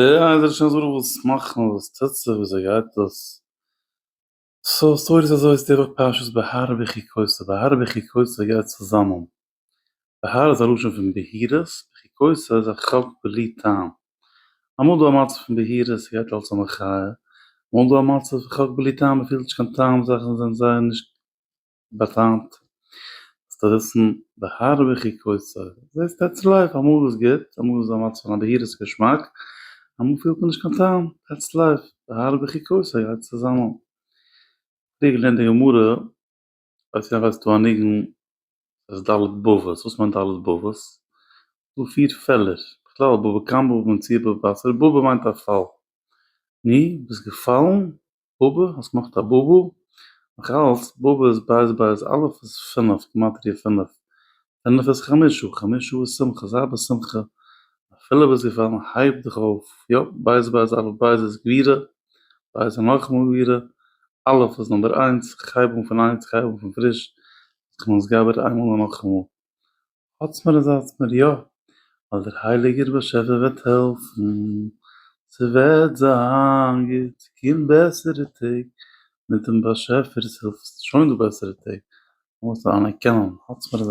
בעזר השם יתברך וואס מאכן וואס טוט זיך וויאזוי גייט דאס? so story איז אזוי ס'איז די וואך פרשת בהר בחוקותי, בהר בחוקותי גייט צוזאמען, בהר איז א לשון פון בהירות, בחוקותי איז א חוק בלי טעם, אמאל דא א מצב פון בהירות ס'גייט אלס א מחיה, אמאל דא א מצב פון חוק בלי טעם מ'פילט נישט קיין טעם זאכן זענען זייער נישט באטאנט זאלסטו וויסן בהר בחוקותי, זעסט that's life, אמאל איז גוט, אמאל איז א מצב פון א בהירות געשמאק, אמאל פילט מען נישט קיין טעם, that's life, בהר בחוקותי גייט צוזאמען. פריער געלערנט די גמרא, ווייסט ווער ווייסט דא א ניגון אז ד' בבות, וואס מיינט ד' בבות? דא פיר פעלער, בכלל בבא קמא בבא מציעא בבא בתרא, בבא מיינט א פאל, נו, ביסט געפאלן? בבא? האסט געמאכט א בובו? נאך אלץ, בבא איז בית בית אלף איז פינף, גימטריא פינף, פינף איז חמשה, חמשה איז שמחה, זיי בשמחה, אפילו ביסט געפאלן הייב דיך אויף, יא, בית בית אלף בית איז גבורה, בית איז נאכאמאל גבורה, אלף איז number איינס, כ'הייב אן פון איינס, כ'הייב אן פון פריש, זיך מתגבר איינמאל און נאכאמאל. האטס מיר און זייטס מיר יא, ווייל דער הייליגער באשעפער וועט העלפן, ס'וועט זיין גוט, ס'קומט בעסערע טעג, מיט דעם באשעפער'ס הילף, ס'איז שוין דא בעסערע טעג, מ'מוז אנערקענען, האטס מיר און זייטס.